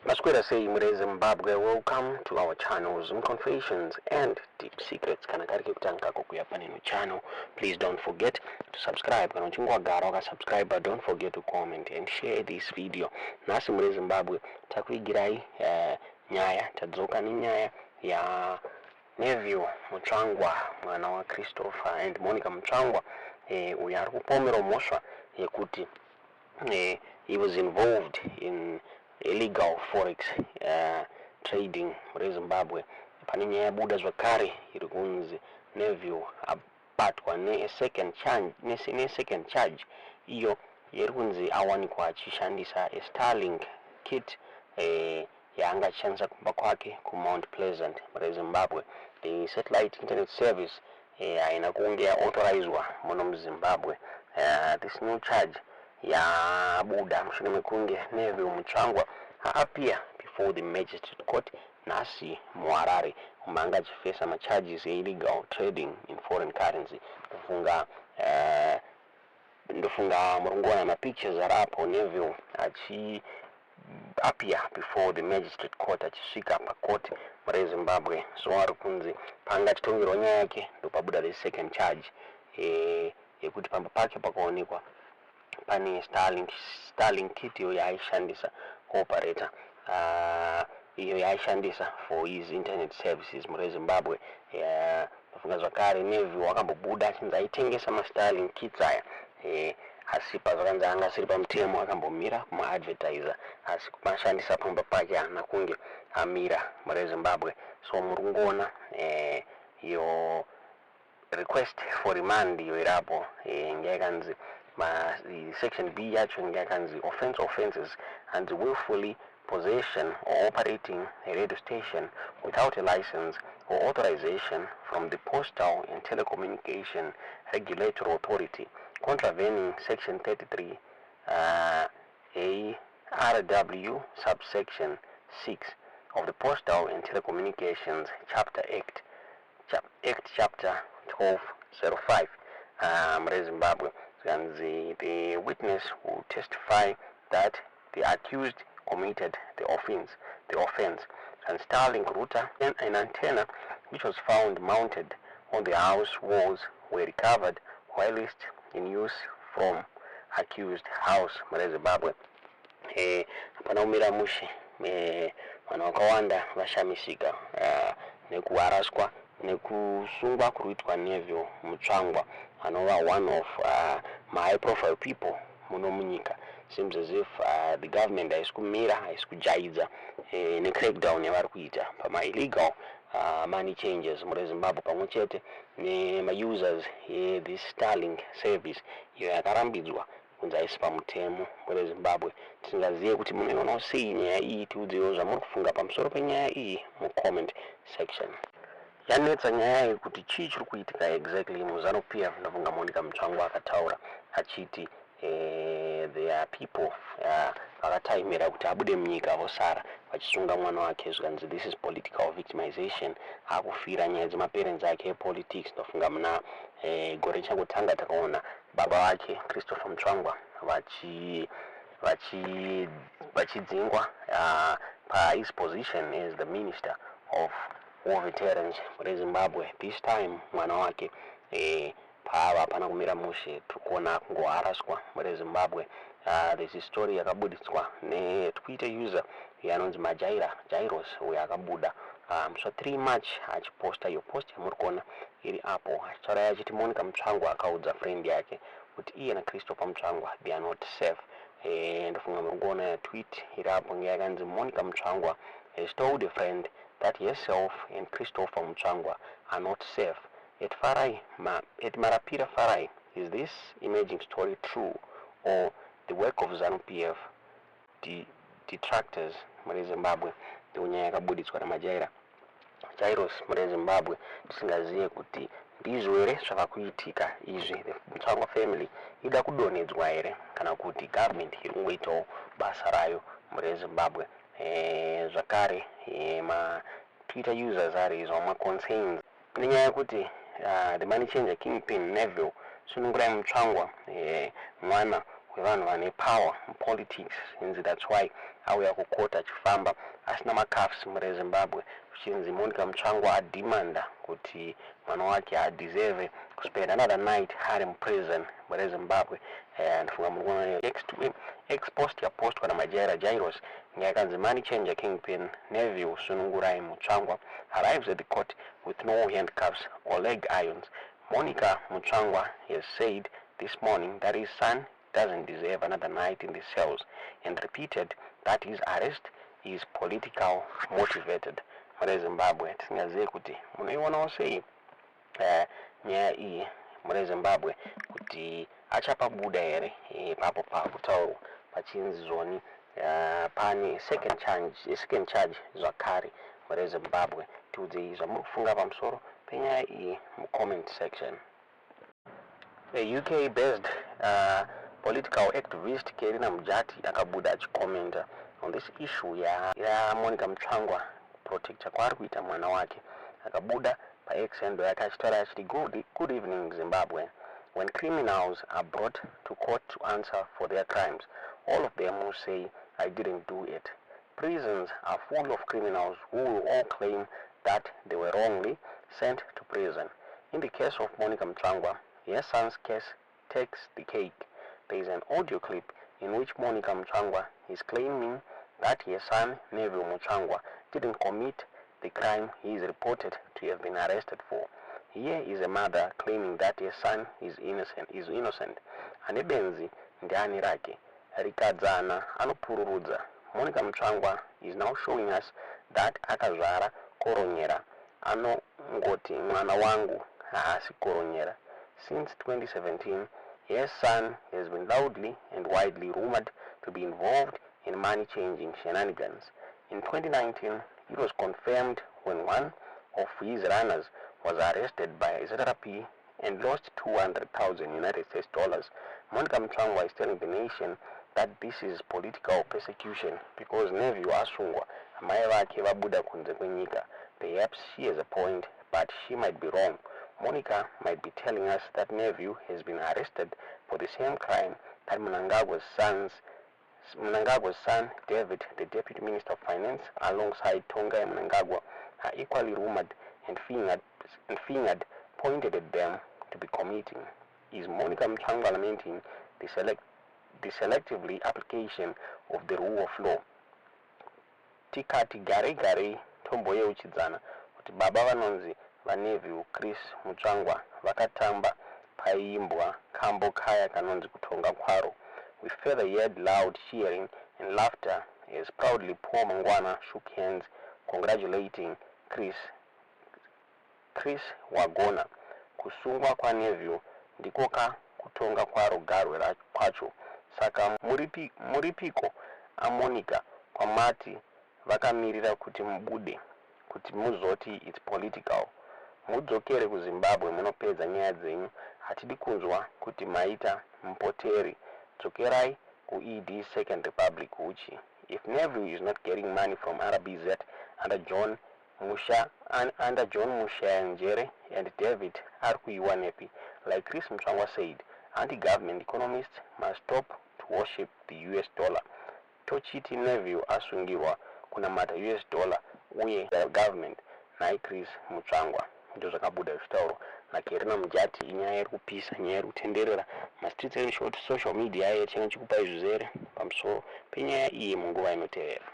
Maswera sei muri Zimbabwe? Welcome to our channel, Zoom Confessions and Deep Secrets. Kana kari kekutanga kukuya paneno channel, please don't forget to subscribe. Kana uchinge wagara wakasubscribe, don't forget to comment and share this video. Nhasi muri Zimbabwe takuigirai nyaya, tadzoka nenyaya ya Neville Mutsvangwa, mwana waChristopher and Monica Mutsvangwa, uyo ari kupomerwa mhosva yekuti he was involved in illegal forex trading mureZimbabwe. Pane nyaya yabuda zvakare iri kunzi Neville abatwa nesecond charge, nesecond charge iyo iri kunzi awanikwa achishandisa Starlink kit yaanga achishandisa kumba kwake kuMount Pleasant mureZimbabwe. The satellite internet service haina kunge yaauthorizewa muno muZimbabwe. This new charge yabuda mushure mekunge Neville Mutsvangwa aappear before the magistrate court nhasi muHarare, umo anga achifesa macharges eillegal trading in foreign currency. Ndofunga ndofunga muri kungoona mapictures ari apo, Neville achi appear before the magistrate court, achisvika pacourt mureZimbabwe. So ari kunzi paanga achitongerwa nyaya yake, ndopabuda the second charge yekuti pamba pake pakaonekwa pane Starlink kit iyo yaaishandisa kuoperata, iyo yaaishandisa for his internet services mureZimbabwe. Ndofunga zvakare Neville akambobuda achinzi aitengesa maStarlink kits aya, asi pazvakanzi anga asiri pamutemo, akambomira kumaadvertiser, asi kumashandisa pamba pake haana kunge amira mureZimbabwe. So muri kungoona iyo request for remand iyo irapo, ngeyakanzi section B yacho ngeyakanzi offense, offenses and willfully possession or operating a radio station without a license or authorization from the Postal and Telecommunication Regulatory Authority, contravening section 33 A RW subsection 6 of the Postal and Telecommunications Chapter Act, Act Chapter 1205 reZimbabwe. And the witness will testify that the accused committed the offense. And Starlink router and an antenna which was found mounted on the house walls were recovered whilst in use from accused house mureZimbabwe. Hapana kumira mushe, vanhu vakawanda vashamisika nekuharaswa nekusungwa kuri kuitwa Neville Mutsvangwa, anova one of mahigh profile people muno munyika. Seems as if the government haisi kumira, haisi kujaidza necrackdown yavari kuita pamaillegal money changes mureZimbabwe, pamwe chete nemausers yethis Starlink service iyo yakarambidzwa kunzi haisi pamutemo mureZimbabwe. Tisingazive kuti munoionawo sei nyaya iyi. Tiudzewo zvamuri kufunga pamusoro penyaya iyi mucomment section. Yanetsa nyaya yekuti chii chiri kuitika exactly muZANU PF. Ndafunga Monica Mutsvangwa akataura achiti there are people vakataimira kuti abude munyika, vosara vachisunga mwana wake. Zvikanzi this is political victimization, akufira nyaya dzemaparents ake epolitics. Ndofunga muna gore richangotanga takaona baba vake Christopher Mutsvangwa vachidzingwa pahis position as the Minister of War Veterans reZimbabwe. This time mwana wake paava hapana kumira mushe, tiri kuona kungoharaswa mureZimbabwe. There's a story yakabuditswa neTwitter user yanonzi Majaira Jairos, uyo akabuda musi wa3 March achiposta iyo post yamuri kuona iri apo, achitaura achiti Monica Mutsvangwa akaudza friend yake kuti iye naChristopher Mutsvangwa they are not safe. Ndofunga muri kuona tweet iri apo ngeyakanzi Monica Mutsvangwa has told a friend that herself and Christopher Mutsvangwa are not safe at Farai, at Marapira Farai. Is this emerging story true or the work of ZANU PF detractors muri Zimbabwe? Ndiyo yakabuditswa naMajaira Jairos muri Zimbabwe. Tisingazive kuti ndizvo here zvava kuitika izvi, the Mutsvangwa family ida kudonhedzwa here, kana kuti government iri kungoitawo basa rayo muri Zimbabwe. Zvakare maTwitter users ari izvo maconcerns nenyaya yekuti the money changer kingpin Neville Sunungurai Mutsvangwa, mwana hwevanhu vane power mupolitics. Inzi that's why auya kukota achifamba asina macuffs mure Zimbabwe. Zvichinzi Monica Mutsvangwa ademanda kuti mwana wake adeserve kuspend another night ari muprison mure Zimbabwe. Ndifunga muri kuona X post yapostwa naMajaira Jairos yakanzi, "Money changer kingpin Neville Sunungurai Mutsvangwa arrives at the court with no handcuffs or leg irons. Monica Mutsvangwa has said this morning that his son doesn't deserve another night in the cells and repeated that his arrest is political motivated." Mure Zimbabwe, tisingazive kuti munoionawo sei nyaya iyi mure Zimbabwe, kuti achapabuda here ipapo pakutaurwa pachinzi zvoni pane second charge zvakare mure Zimbabwe. Tiudzei zvamuri kufunga pamusoro penyaya iyi mucomment section. A UK based political activist, Kerina Mujati, akabuda achikomenta on this issue yaMonica ya Mutsvangwa, kuprotecta kwaari kuita mwana wake. Akabuda paX handle yake achitaura achiti, Good evening, Zimbabwe. When criminals are brought to court to answer for their crimes, all of them will say, 'I didn't do it.' Prisons are full of criminals who will all claim that they were wrongly sent to prison. In the case of Monica Mutsvangwa, her son's case takes the cake. There is an audio clip in which Monica Mutsvangwa is claiming that her son, Neville Mutsvangwa, didn't commit the crime he is reported to have been arrested for. Here is a mother claiming that her son is innocent. Is innocent. Ane benzi ndiani rake rikadzana anopururudza. Monica Mutsvangwa is now showing us that akazvara koronyera anongoti mwana wangu haasi koronyera. Since 2017, her son has been loudly and widely rumored to be involved in money changing shenanigans. In 2019, it was confirmed when one of his runners was arrested by ZRP and lost 200,000 United States dollars. Monica Mutsvangwa is telling the nation that this is political persecution because Neville asungwa, amai vake vabuda kunze kwenyika. Perhaps she has a point, but she might be wrong. Monica might be telling us that Neville has been arrested for the same crime that Mnangagwa's son, David, the Deputy Minister of Finance, alongside Tongai Mnangagwa, are equally rumored and fingered, pointed at them to be committing. Is Monica Mutsvangwa lamenting the selectively application of the rule of law? Tikati gare gare tomboyeuchidzana kuti baba vanonzi vaNeville Chris Mutsvangwa vakatamba paiimbwa kambo kaya kanonzi Kutonga Kwaro. We further heard loud cheering and laughter as proudly Paul Mangwana shook hands, congratulating Chris. Chris wagona. Kusungwa kwaNeville ndikoka kutonga kwaro garwe kwacho. Saka muripiko aMonica kwamati vakamirira kuti mubude kuti muzoti it's political? Mudzokere kuZimbabwe munopedza nyaya dzenyu. Hatidi kunzwa kuti maita mupoteri. Dzokerai kuED Second Republic huchi. If Neville is not getting money from RBZ under John Mushayanjere and David, ari kuiwanepi? Like Chris Mutsvangwa said, anti-government economists must stop to worship the US dollar. Tochiti Neville asungirwa kunamata US dollar uye government nhai Chris Mutsvangwa? Ndo zvakabuda zvichitaurwa naKerina Mujati. Inyaya iri kupisa, nyaya iri kutenderera mastreets and short social media. Yachinga chikupai zvizere pamusoro penyaya iyi munguva inotevera.